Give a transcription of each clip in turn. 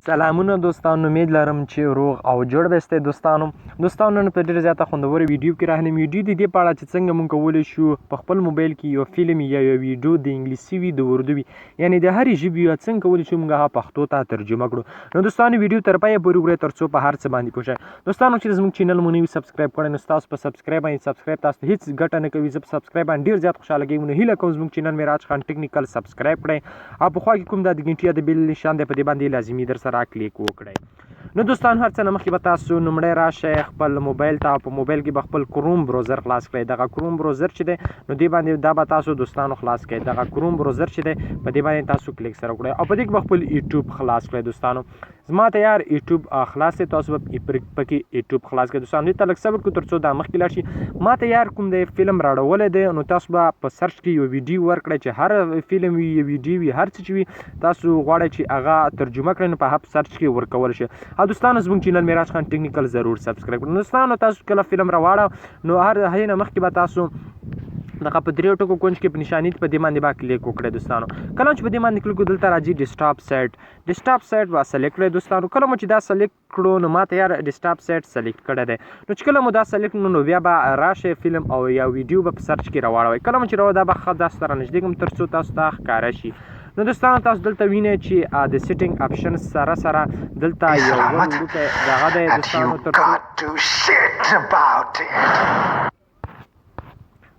سلامونه دوستانو، امید لرم چې روغ او جوړ به یاستئ. دوستانو، نن په ډیره زیاته خوندوره ویډیو کې راغلم. ویډیو د دې په اړه چې څنګه مونږ کولی شو په خپل موبایل کې یو فلم یا یو ویډیو د انګلیسي وي، د اردو وي، یعنی د هرې ژبې وي، څنګه کولی شو مونږ هغه پښتو ته ترجمه کړو. نو دوستانو، ویډیو تر پایه پورې وګورئ تر څو په هر څه باندې پوه شئ. دوستانو، چې زموږ چینل مو نه وي subscribe کړی، نو ستاسو په subscribe باندې subscribe تاسو ته هیڅ ګټه نه کوي. زه په subscribe باندې ډیر زیات خوشحاله کېږم، نو هیله کوم زموږ چینل معراج خان ټیکنیکل subscribe کړئ او په خوا کې کوم دا د ګنټي یا د bell نشان دی، په دې باندې لازمي در سره کلیک وکړئ. نو دوستان، هر څه نه مخکې به تاسو لومړی راشئ خپل موبایل ته او په موبایل کې به خپل کروم browser خلاص کړئ. دغه کروم browser چې دی، نو دې باندې دا به تاسو دوستانو خلاص کړئ. دغه کروم browser چې دی، په دې باندې تاسو کلیک سره وکړئ او په دې کې به خپل یوټیوب خلاص کړئ. دوستانو، زما تیار یوټیوب خلاص دی، تاسو به پکې یوټیوب خلاص کړئ. دوستانو، دې ته لږ صبر کړو تر څو دا مخکې لاړ شي. ما تیار کوم دی فلم راړولی دی، نو تاسو به په search کې یو ویډیو ورکړئ، چې هر فلم وي، یو ویډیو وي، هر څه چې وي، تاسو غواړئ چې هغه ترجمه کړئ، نو په هغه search کې ورکول شي. او دوستانو، زموږ چینل معراج خان ټیکنیکل ضرور subscribe کړئ. دوستانو، تاسو کله فلم راواړه، نو هر هغې نه مخکې به تاسو دغه په دریو ټکو کونج کې په نشاني په دې باندې به کلیک وکړئ. دوستانو، کله چې په دې باندې کلیک، دلته راځي desktop site. Desktop site به select کړئ. دوستانو، کله مو چې دا select کړو، نو ما تیار desktop site select کړی دی. نو چې کله مو دا select کړو، نو بیا به راشئ، فلم او یا ویډیو به په search کې راواړوئ. کله مو چې راوړ، دا به ښه تاسو ته رانږدې کړم تر څو تاسو ته ښکاره شي. نو دوستانو، تاسو دلته وینئ چې د setting option سره سره دلته یو وړوکی دغه دی. دوستانو، تر څو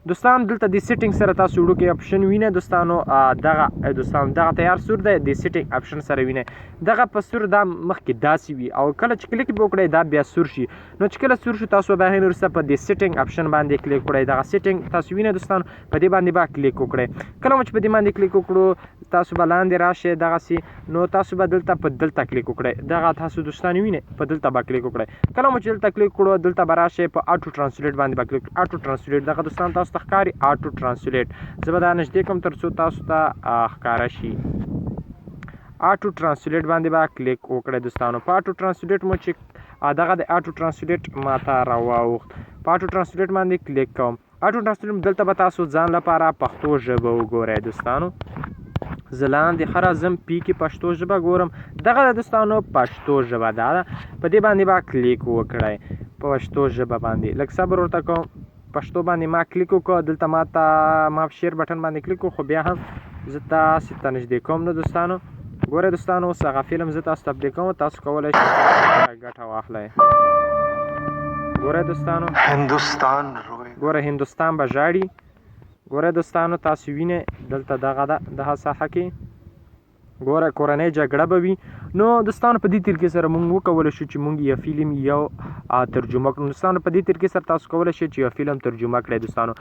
دوستان دلته د setting سره تاسو وړوکی option وینئ. دوستانو، دغه دوستانو، دغه تیار سور دی، د setting option سره وینئ، دغه په سور دا مخکې داسې وي او کله چې کلیک وکړئ، دا بیا سور شي. نو چې کله سور شو، تاسو به هغې وروسته په دې setting option باندې کلیک وکړئ. دغه setting تاسو وینئ دوستانو، په دې باندې به کلیک وکړئ. کله مو چې په دې باندې کلیک وکړو، تاسو به لاندې راشئ دغسې، نو تاسو به دلته په دلته کلیک وکړئ. دغه تاسو دوستان وینئ، په دلته به کلیک وکړئ. کله مو چې دلته کلیک کړو، دلته به راشئ، په auto translate باندې به کلیک. Auto translate دغه دوستان تاسو ته ښکاري، auto translate. زه به دا نږدې کوم تر څو تاسو ته ښکاره شي. Auto translate باندې به کلیک وکړئ. دوستانو، په auto translate مو چې دغه د auto translate ماته راواوښت، په auto translate باندې کلیک کوم. Auto translate دلته به تاسو ځان لپاره پښتو ژبه وګورئ. دوستانو، زه لاندې ښه راځم، پی کې پښتو ژبه ګورم. دغه د دوستانو پښتو ژبه دا ده، په دې باندې به کلیک وکړئ. په پښتو ژبه باندې لږ صبر ورته کوم. پښتو باندې ما کلیک وکړ، دلته ما ته ما share button باندې کلیک وکړ، خو بیا هم زه تاسو ته نږدې کوم. نو دوستانو، ګورئ دوستانو، اوس هغه فلم زه تاسو ته play کوم، تاسو کولی شئ ګټه واخلئ. ګورئ دوستانو، هندوستان روئے. ګوره، هندوستان به ژاړي. ګوره دوستانو، تاسو وینئ دلته دغه ده، دغه ساحه کې ګوره کورنۍ جګړه به وي. نو دوستانو، په دې طریقې سره مونږ وکولی شو چې مونږ یو فلم یو ترجمه کړو. دوستانو، په دې طریقې سره تاسو کولی شئ چې یو فلم ترجمه کړئ. دوستانو،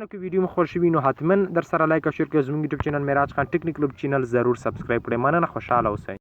که ویډیو مو خوښ شوي، نو حتما در سره like او share کړئ. زموږ یوټیوب چینل معراج خان ټیکنیکل چینل ضرور subscribe کړئ. مننه، خوشحاله اوسئ.